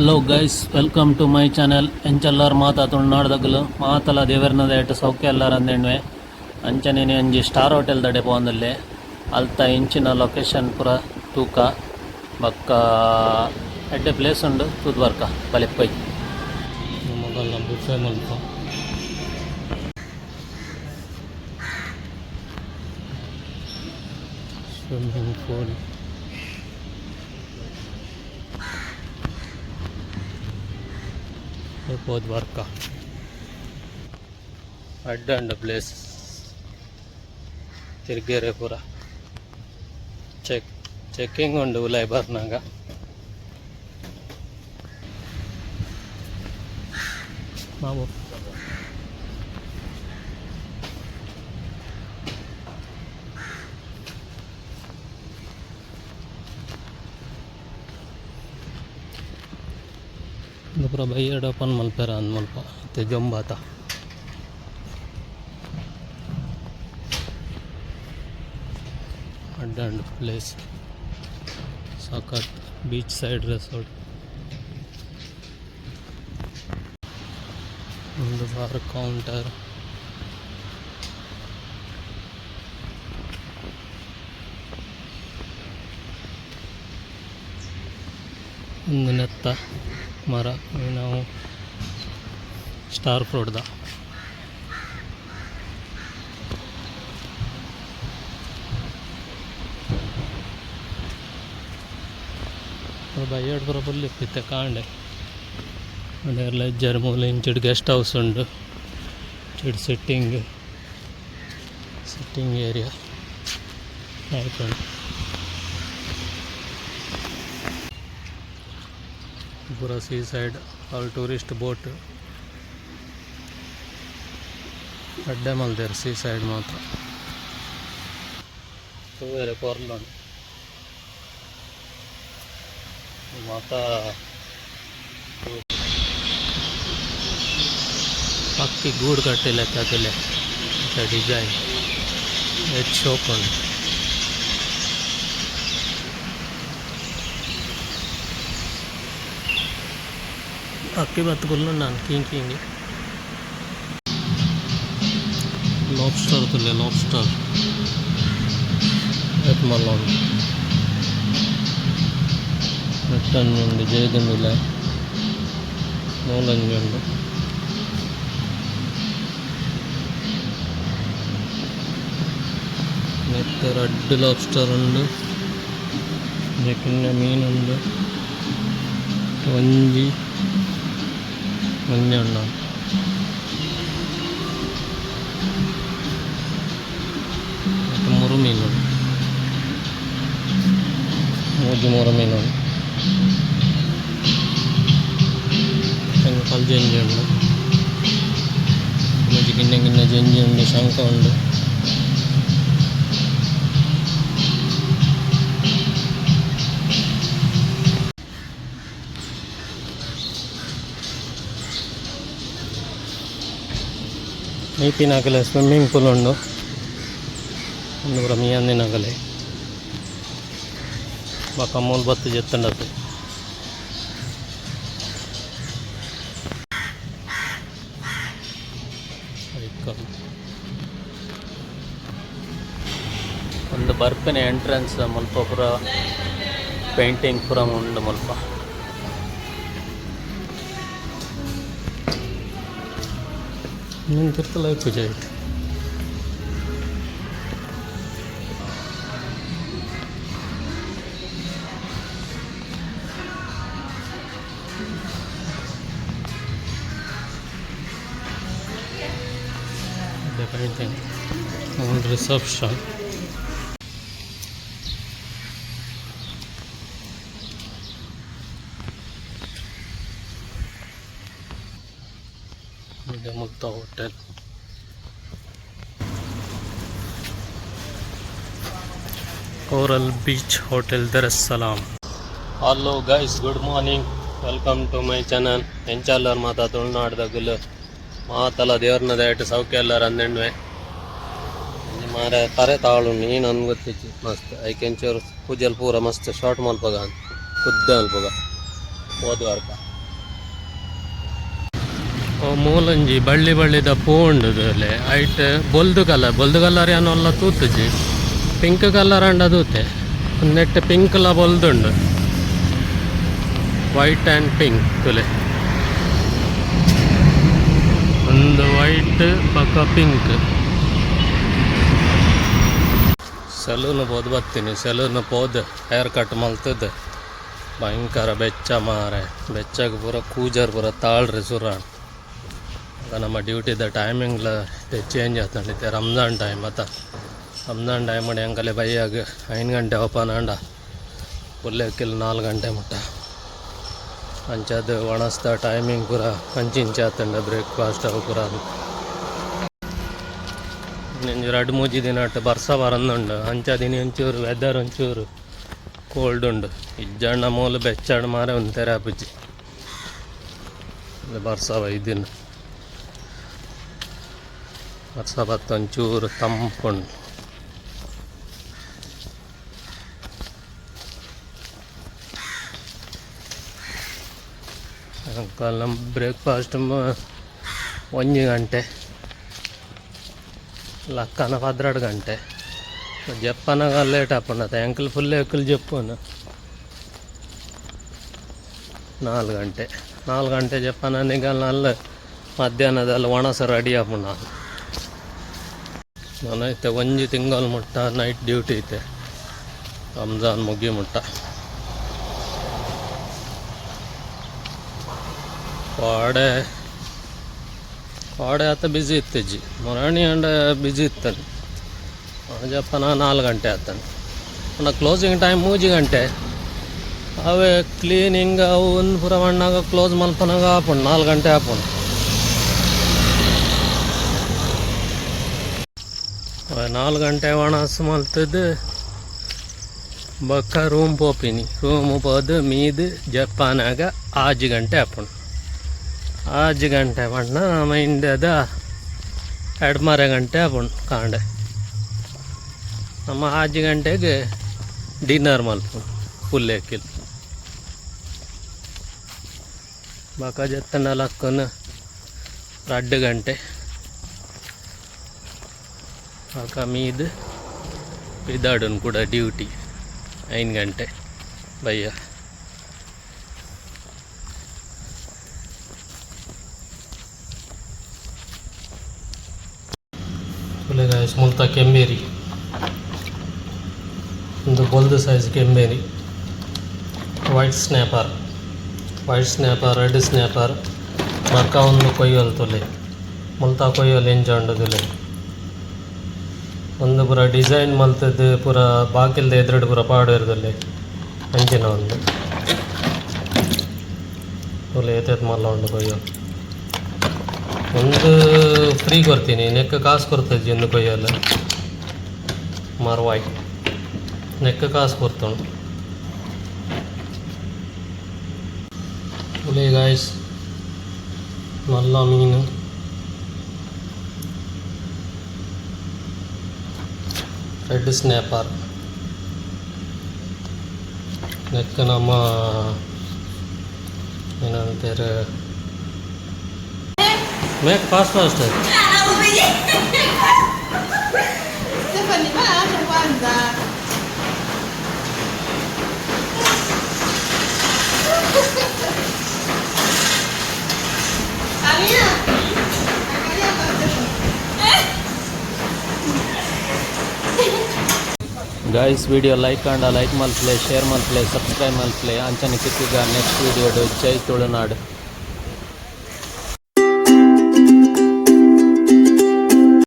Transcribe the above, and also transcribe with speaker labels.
Speaker 1: Hello guys, welcome to my channel. ಎಂಚಲ್ಲಾರ್ ಮಾತಾ ತುಳುನಾಡ್ದಗಲು ಮಾತಲ ದೇವರ್ನ ದಯಟ್ ಸೌಖ್ಯ ಎಲ್ಲಾರ್ ಅಂದೆಣ್ವೆ. ಅಂಚನೆ ಒಂಜಿ ಸ್ಟಾರ್ ಹೋಟೆಲ್ ದಡೆ ಪೋವೊಂದುಲ್ಲೆ. ಅಲ್ತ ಇಂಚಿನ ಲೊಕೇಶನ್ ಪೂರ ತೂಕ ಬೊಕ್ಕ ಎಡ್ಡೆ ಪ್ಲೇಸ್ ಉಂಡು. ತೂದು ಬರ್ಕ ಬಲೆ ಪೋಯ್. ಮೊಗಲ್ನ ಬುಫೆ ಮಲ್ಪ. ಸ್ವಿಮ್ಮಿಂಗ್ ಪೂಲ್ ಪೋದು ಬರ್ಕ. ಎಡ್ಡೆ ಉಂಡು ಪ್ಲೇಸ್ ತಿರ್ಗೆರೆ ಪೂರ. ಚೆಕ್ ಚೆಕ್ಕಿಂಗ್ ಉಂಡು ಉಲಾಯಿ ಬರ್ನಾಗ. ಮಾಮು ಉಂದು ಪೂರ ಬಯ್ಯಡ್ ಓಪನ್ ಮಲ್ಪೆರ ಅಂದ್ ಮಲ್ಪ. ಇತ್ತೆ ಜೊಂಬಾತ. ಎಡ್ಡೆ ಉಂಡು ಪ್ಲೇಸ್ ಸಖತ್. Beach side resort. ಉಂದು ಬಾರ್ ಕೌಂಟರ್. ಉಂದು ನೆತ್ತ ಮರ ನಾವು ಸ್ಟಾರ್ ಫ್ರೂಟ್ ದ. ಬಯ್ಯಡ್ ಪೂರ ಫುಲ್ ಇತ್ತೆ ಕಾಂಡೆ. ಏರ್ಲ ಇಜ್ಜೆರ್ ಮೂಲು. ಇಂಚಿಡ್ ಗೆಸ್ಟ್ ಹೌಸ್ ಉಂಡು. ಇಂಚಿಡ್ ಸಿಟ್ಟಿಂಗ್ ಸಿಟ್ಟಿಂಗ್ ಏರಿಯಾ ಲಾಯ್ಕ್ ಉಂಡು. ಪೂರ sea side, all tourist boat. ಎಡ್ಡೆ ಮಲ್ದೆರ್ ಸೀ ಸೈಡ್ ಮಾತ್ರ. ತೂವೆರೆ ಪೊರ್ಲುಂಡು ಮಾತ. ಪಕ್ಕಿ ಗೂಡು ಕಟ್ಟಿಲೆಕ್ಕ ತೂಲೆ, ಅಂಚ ಡಿಸೈನ್ ಏತ್ ಶೋಕುಂಡು. ಪಕ್ಕಿ ಬತ್ತ್ ಕುಲ್ಲುಂಡು ಕಿಂಕಿ ಕಿಂಗಿ. ಲಾಬ್ಸ್ಟರ್ ತೂಲೆ, ಲಾಬ್ಸ್ಟರ್ ಏತ್ ಮಲ್ಲ ಉಂಡು. ನೆಟ್ಟೊಂಜಿ ಉಂಡು ಜೇದೊಂದುಲ್ಲೆ, ಮೂಲೊಂಜಿ ಉಂಡು. ನೆಟ್ಟ್ ರಡ್ಡ್ ಲಾಬ್ಸ್ಟರ್ ಉಂಡು. ಒಂಜಿ ಕಿನ್ನ ಮೀನ್ ಉಂಡು. ಒಂಜಿ ಒಂಜಿ ಉಂಡು. ನೆಟ್ಟ್ ಮುರು ಮೀನ್ ಉಂಡು. ಮೂಜಿ ಮೂರು ಮೀನ್ ಉಂಡು. ಒಂಜಿ ಕಲ್ಜಂಜಿ ಉಂಡು. ಒಂಜಿ ಕಿನ್ನ ಕಿನ್ನ ಜಂಜಿ ಉಂಡು, ಶಂಖ ಉಂಡು. ಮೀಪಿನಕಲೆ ಸ್ವಿಮ್ಮಿಂಗ್ ಪೂಲ್ ಉಂಡು. ಉಂದು ಪೂರ ಮೀಯಂದಿನಕಲೆ. ಬೊಕ ಮೂಲು ಬತ್ತ್ ಜೆತ್ತುಂಡತೆ. ಸೈಕಲ್. ಉಂದು ಬರ್ಪಿನ ಎಂಟ್ರೆನ್ಸ್. ಮುಲ್ಪ ಪೂರ ಪೇಂಟಿಂಗ್ ಪೂರ ಉಂಡು ಮುಲ್ಪ. ಉಂದು ತಿರ್ತುಲ ಇಪ್ಪುಜಿ ಐಟ್. ಎಡ್ಡೆ ಪೇಂಟಿಂಗ್. ಮೂಲು reception. ಮುಲ್ತ hotel. Coral beach hotel, Dar es Salaam. Hello guys, good morning, welcome to my channel. ಎಂಚಾಲರ್ ಮಾತ ತುಳುನಾಡ್ದಗುಲು? ಮಾತಲ ದೇವರ್ನ ದಯಟ್ ಸೌಖ್ಯ ಎಲ್ಲಾರ್ ಅಂದೆಣ್ವೆ. ಮಾರೆ ತರೆ ತಾಳುಂಡು ನೀನು ಅಂದ್ ಗೊತ್ತಿಜ್ಜಿ. ಮಸ್ತ್ ಐಕ್ ಎಂಚೂರು ಪೂಜೆಲ್ ಪೂರ ಮಸ್ತ್ ಶಾರ್ಟ್ ಮಲ್ಪಗ, ಕುದ್ದ ಮಲ್ಪಗ. ಪೋದು ಬರ್ಕ. ಮೂಲೊಂಜಿ ಬಳ್ಳಿ ಬಳ್ಳಿದ ಪೂ ಉಂಡು ಐಟ್ ಬೊಲ್ದು ಕಲರ್, ಬೊಲ್ದು ಕಲರ್ ಯಾನೊಲ್ಲ ತೂತುಜಿ, ಪಿಂಕ್ ಕಲರ್ ಅಂಡ ತೂತೆ. ನೆಟ್ ಪಿಂಕ್ಲ ಬೊಲ್ದುಂಡು, ವೈಟ್ ಆ್ಯಂಡ್ ಪಿಂಕ್ ತುಲೆ. ಒಂದು ವೈಟ್ ಪಕ್ಕ ಪಿಂಕ್. ಸಲೂನ್ ಪೋದು ಬತ್ತೀನಿ. ಸಲೂನ್ ಪೋದು ಹೇರ್ ಕಟ್ ಮಲ್ತದ್ದು. ಭಯಂಕರ ಬೆಚ್ಚ ಮಾರೆ, ಬೆಚ್ಚಗೆ ಪೂರ ಕೂಜರ್ ಪೂರ ತಾಳ್ರಿ ಸುರಾಣ್. ನಮ್ಮ ಡ್ಯೂಟಿದ ಟೈಮಿಂಗ್ಲ ಚೇಂಜ್ ಆತಂಡಿತ್ತೆ. ರಂಜಾನ್ ಟೈಮ್ ಅತ್ತ, ರಂಜಾನ್ ಟೈಮ್ ಎಂಕಲೆ ಬೈಯಾಗ 5 ಗಂಟೆ ಓಪನ್ ಆಂಡ ಪುಲ್ಲೆಕ್ಕಿಲ್ 4 ಗಂಟೆ ಮುಟ್ಟ. ಅಂಚಾದ ಒಣಸ್ದ ಟೈಮಿಂಗ್ ಪೂರ ಅಂಚಿಂಚ ಆತಂಡ, ಬ್ರೇಕ್ಫಾಸ್ಟ್ ಅವು ಪೂರ. ಒಂಜಿ 2-3 ದಿನ ಅಟ್ಟು ಬರ್ಸ ಬರಂದುಂಡು. ಅಂಚ ದಿನ ಒಂಚೂರು ವೆದರ್ ಒಂಚೂರು ಕೋಲ್ಡ್ ಉಂಡು. ಇಜ್ಜಾಂಡ ಮೂಲು ಬೆಚ್ಚಾಡ್ ಮಾರೆ ಒಂತೆರೆ ಆಪುಜಿ. ಬರ್ಸ ಬೈದಿನ, ಬರ್ಸ ಬತ್ತ ಒಂಚೂರು ತಂಪುಂಡು. ನಮ್ಮ ಬ್ರೇಕ್ಫಾಸ್ಟ್ 1 ಗಂಟೆ, ಲಕ್ಕನ 12 ಗಂಟೆ. ಜಪ್ಪನಾಗ ಲೇಟ್ ಆಪುಂಡು. ಎಂಕಲ್ ಫುಲ್ ಎಕ್ಕಲ್ ಜಪ್ಪುನು 4 ಗಂಟೆ. 4 ಗಂಟೆ ಜಪ್ಪನ ನಿಗಲ್ ಅಲ್ಲ, ಮಧ್ಯಾಹ್ನದಲ್ಲಿ ಒಣಸ ರೆಡಿ ಆಪುಂಡು. ನಾನು ಐತೆ 1 ತಿಂಗಳು ಮುಟ್ಟ ನೈಟ್ ಡ್ಯೂಟಿ ಐತೆ, ರಂಜಾನ್ ಮುಗಿ ಮುಟ್ಟ. ಕೋಡೆ ಕೋಡೆ ಆತ ಬಿಸಿ ಇತ್ತಜ್ಜಿ, ಮೊರಾಣಿ ಅಂಡ ಬಿಸಿ ಇತ್ತಾನೆ. ಜಪ್ಪನ 4 ಗಂಟೆ ಆತಾನೆ. ಪಂಡ ಕ್ಲೋಸಿಂಗ್ ಟೈಮ್ 3 ಗಂಟೆ. ಅವೇ ಕ್ಲೀನಿಂಗ್ ಅವು ಒಂದು ಪೂರ ಮಣ್ಣಾಗ ಕ್ಲೋಸ್ ಮಲ್ಪನಾಗ ಆಪುಂಡು, 4 ಗಂಟೆ ಆಪುಂಡು. 4 ಗಂಟೆ ಒಣಸ್ ಮಲ್ತದ್ದು ಬೊಕ್ಕ ರೂಮ್ ಪೋಪಿನಿ. ರೂಮ್ ಪೋದು ಮೀದು ಜಪ್ಪಾನಾಗ 6 ಗಂಟೆ ಆಪುಂಡು. 6 ಗಂಟೆ ಪಂಡ ನಮ್ಮ ಇಂಡಿಯಾದ 2.5 ಗಂಟೆ ಆಪುಂಡು ಕಾಂಡೆ. ನಮ್ಮ 6 ಗಂಟೆಗೆ ಡಿನ್ನರ್ ಮಲ್ಪುಂಡು ಫುಲ್ ಎಕ್ಕಿಲ್. ಬೊಕ ಜತ್ತಂಡ ಲಕ್ಕುನು 2 ಗಂಟೆ. ಬೊಕ ಮೀದು ಪಿದಾಡುನು ಕೂಡ ಡ್ಯೂಟಿ 5 ಗಂಟೆ ಬಯ್ಯ. ತೂಲೆ ಗಾಯ್ಸ್, ಮುಲ್ತ ಕೆಂಬೇರಿ, ಒಂದು ಬೊಲ್ದು size ಕೆಂಬೇರಿ, white snapper, white snapper, red snapper. ಬೊಕ ಒಂದು ಕೊಯ್ಯೋಲ್ ತೂಲೆ, ಮುಲ್ತ ಕೊಯ್ಯೋಲ್ ಎಂಚ ಉಂಡು ತೂಲೆ. ಒಂದು ಪೂರ ಡಿಸೈನ್ ಮಲ್ತದ್ದು, ಪೂರ ಬಾಕಿಲ್ದ ಎದುರುಡು ಪೂರ ಪಾಡ್ವೆರ್ ತೂಲೆ, ಅಂಚಿನ ಒಂದು. ತೂಲೆ ಏತೇತ್ ಮಲ್ಲ ಉಂಡು ಕೊಯ್ಯೋಲ್. ಒಂದು ಫ್ರೀ ಕೊರ್ತೀನಿ, ನೆಕ್ ಕಾಸು ಕೊರ್ತಜ್ಜಿ. ಒಂದು ಕೊಯ್ಯೋಲ್ ಮರ್ವಾಯ್, ನೆಕ್ ಕಾಸು ಕೊರ್ತುಂಡು. ತೂಲೆ ಗಾಯ್ಸ್, ಮಲ್ಲ ಮೀನು. Red snapper. ನೆಕ್ ನಮ್ಮ ಏನಂತಾರೆ, make fast fast.
Speaker 2: Stephanie, bana kwanza. Amina. Angalia kwa Stephanie.
Speaker 1: Guys, video like ಆಂಡ ಲೈಕ್ ಮಲ್ಪಲೆ, ಶೇರ್ ಮಲ್ಪಲೆ, ಸಬ್ಸ್ಕ್ರೈಬ್ ಮಲ್ಪಲೆ. ಅಂಚನೆ ತಿಕ್ಕುಗ ನೆಕ್ಸ್ಟ್ ವಿಡಿಯೋಡು. ಜೈ ತುಳುನಾಡು.